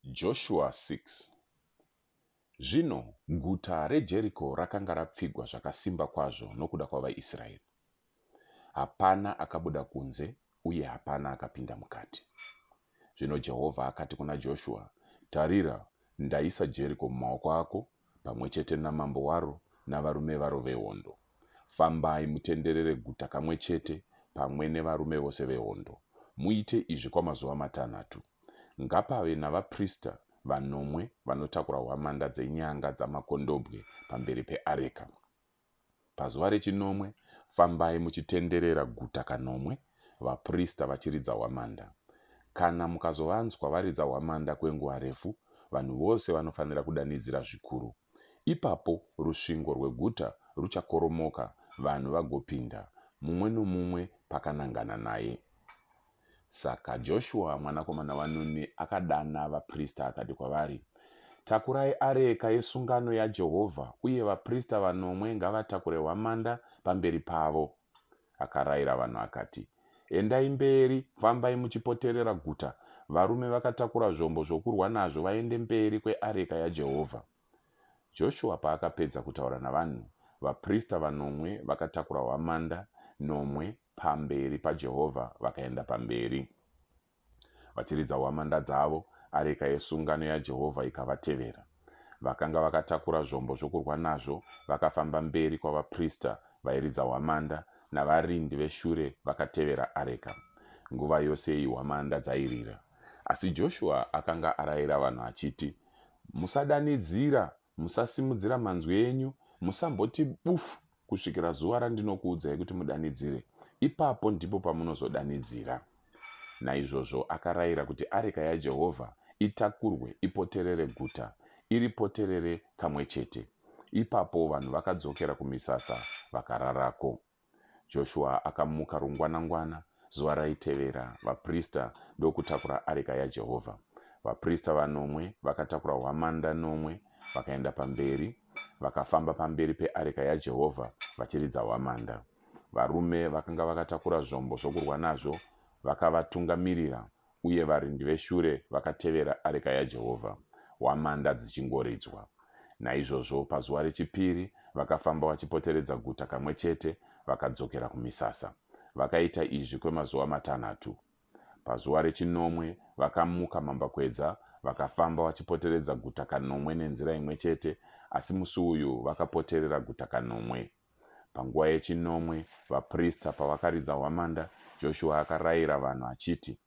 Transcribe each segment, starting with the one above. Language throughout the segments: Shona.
Joshua 6. Zvino guta reJeriko rakanga rapfigwa zvakasimba kwazvo nokuda kwavaIsraeri. Hapana akabuda kunze uye hapana akapinda mukati. Zvino Jehovha akati kuna Joshua, Tarira, ndaisa Jeriko mumaoko ako, pamwe chete namambo waro navarume varo vehondo. Fambai mutenderere guta kamwe chete pamwe nevarume vose vehondo. Muite izvi kwamazuva matanhatu. Ngapave navaprista vanomwe vanotakura hwamanda dzenyanga dzamakondobwe pamberi peareka. Pazuva rechinomwe, fambai muchitenderera guta kanomwe, vaprista vachiridza hwamanda. Kana mukazovanzwa varidza hwamanda kwenguva refu, vanhu vose vanofanira kudanidzira zvikuru. Ipapo rusvingo rweguta ruchakoromoka vanhu vagopinda, mumwe nomumwe pakanangana naye. Saka Joshua mwanakomana waNuni akadana vaprista akati kwavari, Takurai areka yesungano yaJehovha, uye vaprista vanomwe ngavatakure hwamanda pamberi pavo. Akarayira vanhu akati, Endai mberi, fambai muchipoterera guta, varume vakatakura zvombo zvokurwa nazvo vaende mberi kweareka yaJehovha. Joshua paakapedza kutaura navanhu, vaprista vanomwe vakatakura hwamanda nomwe pamberi paJehovha vakaenda pamberi. Vachiridza hwamanda dzavo, areka yesungano yaJehovha ikavatevera. Vakanga vakatakura zvombo zvokurwa nazvo vakafamba mberi kwavaprista vairidza hwamanda, navarindi veshure vakatevera areka. Nguva yose iyi hwamanda dzairira. Asi Joshua akanga arayira vanhu achiti, Musadanidzira, musasimudzira manzwi enyu, musamboti bufu kusvikira zuva randinokuudzai kuti mudanidzire, ipapo ndipo pamunozodanidzira. Naizvozvo akarayira kuti areka yaJehovha itakurwe ipoterere guta, iripoterere kamwe chete. Ipapo vanhu vakadzokera kumisasa vakararako. Joshua akamuka rungwanangwana zuva raitevera, vaprista ndokutakura areka yaJehovha. Vaprista vanomwe vakatakura hwamanda nomwe vakaenda pamberi, vakafamba pamberi peareka yaJehovha vachiridza hwamanda. Varume vakanga vakatakura zvombo zvokurwa nazvo vakavatungamirira, uye varindi veshure vakatevera areka yaJehovha, hwamanda dzichingoridzwa. Naizvozvo pazuva rechipiri vakafamba vachipoteredza guta kamwe chete vakadzokera kumisasa. Vakaita izvi kwemazuva matanhatu. Pazuva rechinomwe vakamuka mambakwedza vakafamba vachipoteredza guta kanomwe nenzira imwe chete, asi musi uyu vakapoterera guta kanomwe. Panguva yechinomwe, vaprista pavakaridza hwamanda, Joshua akarayira vanhu achiti,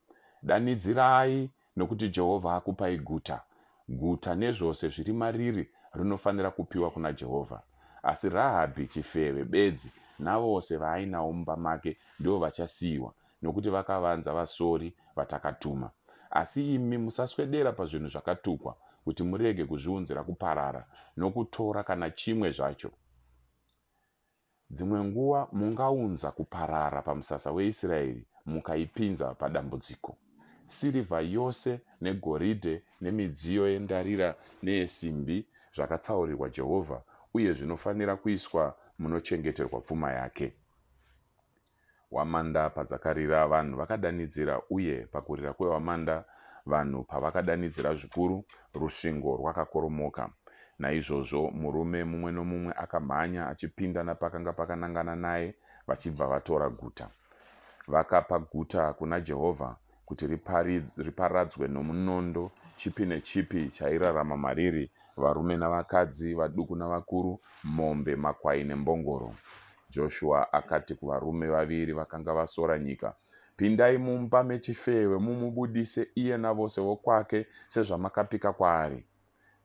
Danidzirai, nokuti Jehovha akupai guta! Guta nezvose zviri mariri rinofanira kupiwa kuna Jehovha. Asi Rahabhi chifeve bedzi navose vaainavo mumba make ndivo vachasiyiwa, nokuti vakavanza vasori vatakatuma. Asi imi musaswedera pazvinhu zvakatukwa, kuti murege kuzviunzira kuparara nokutora kana chimwe zvacho. Dzimwe nguva mungaunza kuparara pamusasa weIsraeri mukaipinza padambudziko. Sirivha yose negoridhe nemidziyo yendarira neyesimbi zvakatsaurirwa Jehovha uye zvinofanira kuiswa munochengeterwa pfuma yake. Hwamanda padzakarira, vanhu vakadanidzira, uye pakurira kwehwamanda, vanhu pavakadanidzira zvikuru, rusvingo rwakakoromoka. Naizvozvo murume mumwe nomumwe akamhanya achipinda napakanga pakanangana naye, vachibva vatora guta. Vakapa guta kuna Jehovha kuti riparadzwe nomunondo, chipi nechipi chairarama mariri, varume navakadzi, vaduku navakuru, mombe, makwai nembongoro. Joshua akati kuvarume vaviri vakanga vasora nyika, Pindai mumba mechifeve mumubudise iye navose vokwake sezvamakapika kwaari.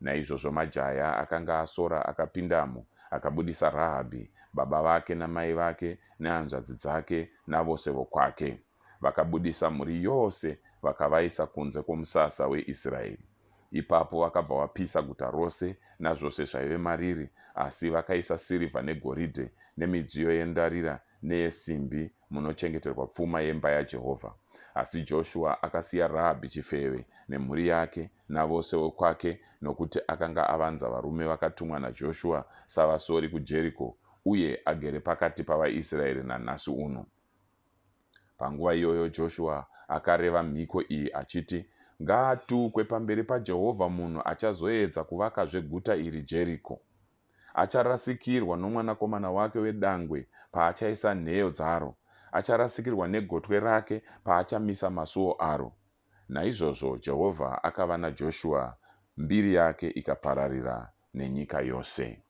Naizvozvo majaya akanga asora akapindamo akabudisa Rahabhi, baba vake namai vake nehanzvadzi dzake navose vokwake. Vakabudisa mhuri yose vakavaisa kunze kwomusasa weIsraeri. Ipapo vakabva vapisa guta rose nazvose zvaive mariri, asi vakaisa sirivha negoridhe nemidziyo yendarira neyesimbi munochengeterwa pfuma yemba yaJehovha. Asi Joshua akasiya Rahabhi chifeve nemhuri yake navose vokwake, nokuti akanga avanza varume vakatumwa naJoshua savasori kuJeriko, uye agere pakati pavaIsraeri nanhasi uno. Panguva iyoyo Joshua akareva mhiko iyi achiti, Ngaatukwe pamberi paJehovha munhu achazoedza kuvakazve guta iri Jeriko. Acharasikirwa nomwanakomana wake wedangwe paachaisa nheyo dzaro, acharasikirwa negotwe rake paachamisa masuo aro. Naizvozvo Jehovha akava naJoshua, mbiri yake ikapararira nenyika yose.